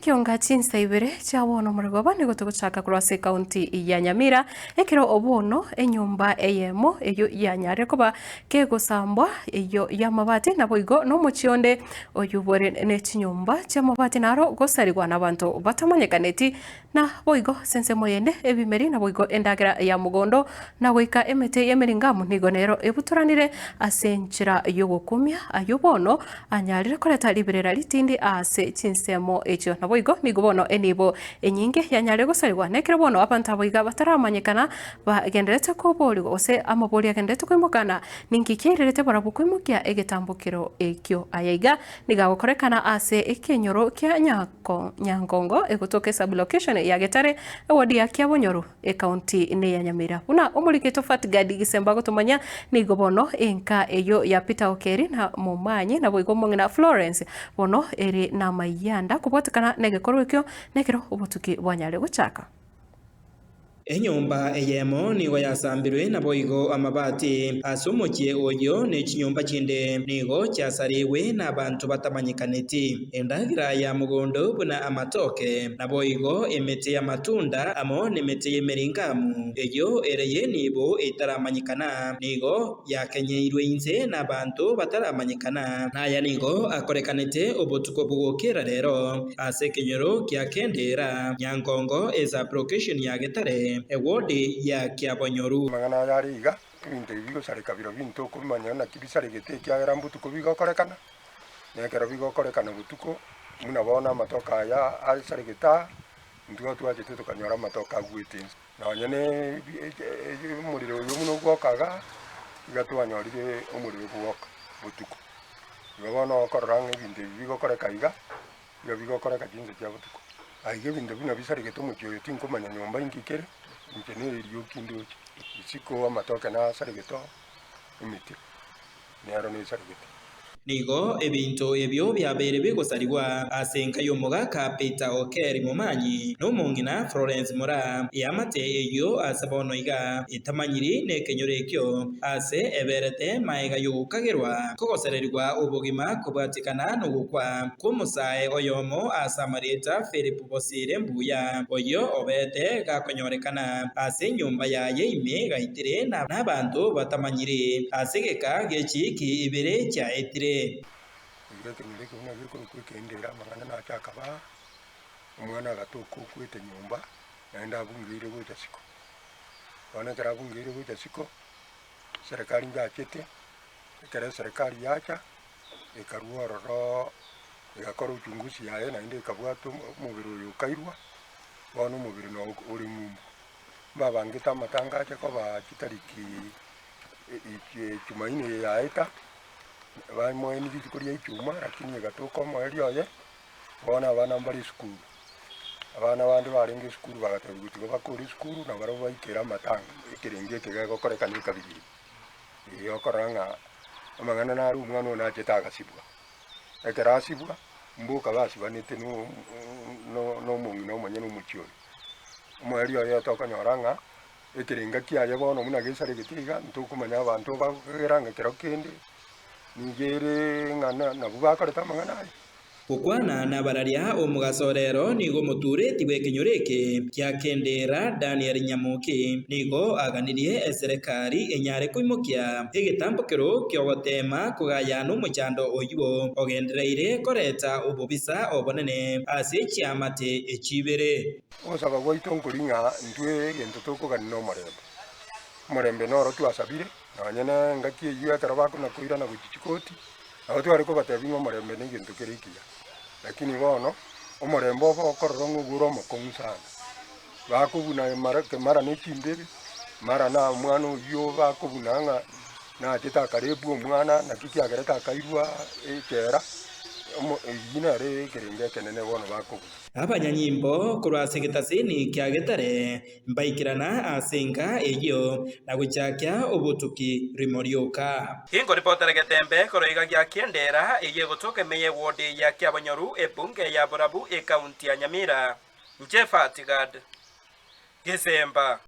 Kionga chinsa ibere chia bono omorogoba nigo togochaka korwa ase ekaunti ya Nyamira, ekero bono enyomba eyemo eyio yanyarire koba kegosambwa eyio y'amabati naboigo nomochie onde oyio bore ne chinyomba chi'amabati naro gosarigwa nabanto batamanyekaneti Na boigo ase ensemo eyende ebimeri, naboigo endagera ya mogondo, na goika emete y'emeringamu nigo nero ebutoranire ase enchera y'ogokumia, ayio bono anyarire koreta riberera ritindi ase chinsemo echio. Naboigo nigo bono enibo enyinge yanyarire gosarigwa, na ekero bono abanto abo iga bataramanyekana bagendererete koboorigwa, gose amaborio agendererete koimokana, ninki kiairerete barabwo koimokia egetambokero ekio? Aya iga nigo agokorekana ase ekenyoro kia Nyangongo egotoka esub-location ya Getare, eward ya Kiabonyoru, ekaunti neya Nyamira. Buna omorikito Fatgard Gisemba agotomanyia, nigo bono enka eyio ya Peter Okeri na Momanyi naboigo omong'ina Florence bono ere namayianda kobwatekana negekorwa ekio nekero obotuki bwanyare gochaka. Enyomba eyemo nigo yasambirwe, naboigo amabati ase omochie oyio ne chinyomba chinde nigo chiasarigwe nabanto batamanyekaneti. Endagera ya mogondo buna amatoke, naboigo emete y'amatunda amo nemete y'emeringamu, eyio ere y'enibo etaramanyekana, nigo yakenyeirwe inse nabanto bataramanyekana. Naya nigo akorekanete obotuko bogokera rero ase ekenyoro kia Kendera, Nyangongo esub-location ya Getare, eward ya Kiabonyoru. Amang'ana aya are iga, ebinto ebi bigosareka birobio intokobimanya naki bisaregete ekiagera mbotuko bigokorekana, na ekero bigokorekana botuko, buna bono amatoke aya asaregete aa, intwe twachete tokanyora amatoke agwete inse. Nonya omorero oyo buna ogwoka iga, iga twanyorire omorero ogwoka botuko. Igo bono okorora ng'a ebinto ebi bigokoreka iga, iga bigokoreka chinsa chia botuko. Aiga ebinto buna bisaregete omochie oyo tinkomanya nyomba inki kere, inche na erioki ndoche. Isiko amatoke nasaregete oo, emete nero nesaregete. Nigo ebinto ebio biabeire bigosarigwa ase enka y'omogaka Peter Okeri Momanyi na omong'ina Florence Moraa, eamate eyio ase bono iga etamanyiri nekenyoro ekio ase eberete maega y'ogokagerwa kogosererigwa obogima kobwatikana nogokwa kw'omosae oyomo ase amarieta Philip Bosire mbuya, oyio obete gakonyorekana ase enyomba yaye ime gaitire nabanto batamanyiri, ase egeka gie chiiki ibere chiaetire. Iga ekenyoro ekio buna gekorokwa ekendera amang'ana nache akaba aa, omwana agatoka okwete nyomba, naende abungeire gocha siko. Bono ekero abungeire gocha siko, eserekari njachete, ekero eserekari yacha, ekarwa ororo egakora uchunguzi yaye naende ekabwata omobere oyo okairwa, bono omobere noo ore ng'umbu. Mbabangete amatanga ache koba chitariki jumaine eye yaeta, bamoeni rituko ria ichuma lakini egatoka omoerio oye, bono abana mbare esukuru. Abana bande barenge esukuru bagatebiwa tiga bakore esukuru nabarabwo baikere amatanga, ekerengo eke gegokorekana ekabiri eye, eeh okorora ng'a amang'ana naro omwana oyo nachete agasibwa. Ekero asibwa, mboka basibanete no omong'ina omonyene omochie oyo. Omoerio oye tokonyora ng'a ekerenga kiaye bono buna gesaregete iga, ntokomanya abanto bagokegera ng'a kero kende, nigo ere ng'a nabwo bakorete amang'ana aya. Gokwana nabararia omogaso rero nigo omotureti bw'ekenyoro eke kia Kendera Daniel Nyamoki nigo aganirie eserekari enyare koimokia egetambokero ki'ogoteema kogaya nomochando oyio ogendereire koreta obobisa obonene ase chiamate echi ibere. Ogosaba gwaito nkori ng'a intwe egento tokogania nomorembe. Omorembe noro twasabire, nonye nengaki eyio ekero bakona koirana gochia chikoti, Nabo tware kobatebia ng'a omorembe negento kere ekiya, lakini bono omorembe obo okorora ng'a ogwo ore omokong'u sana. Bakobuna mara mara ne chimbebe, mara na omwana oyio bakobuna ng'a nachete akarebwa omwana naki kiagerete akairwa echela, omo eyio nere ekerengo ekenene bono bakobuna. Abanyanyimbo korwa ase egetasini kia Getare Mbaikerana ase enka eyio, na gochakia obotuki rimo rioka. Inkoripotera getembe korwa iga gia Kiendera, eyio egotoka ime y'eward ya Kiabonyoru, ebunge ya Borabu, ekaunti ya Nyamira. Inche Fatigad Gesemba.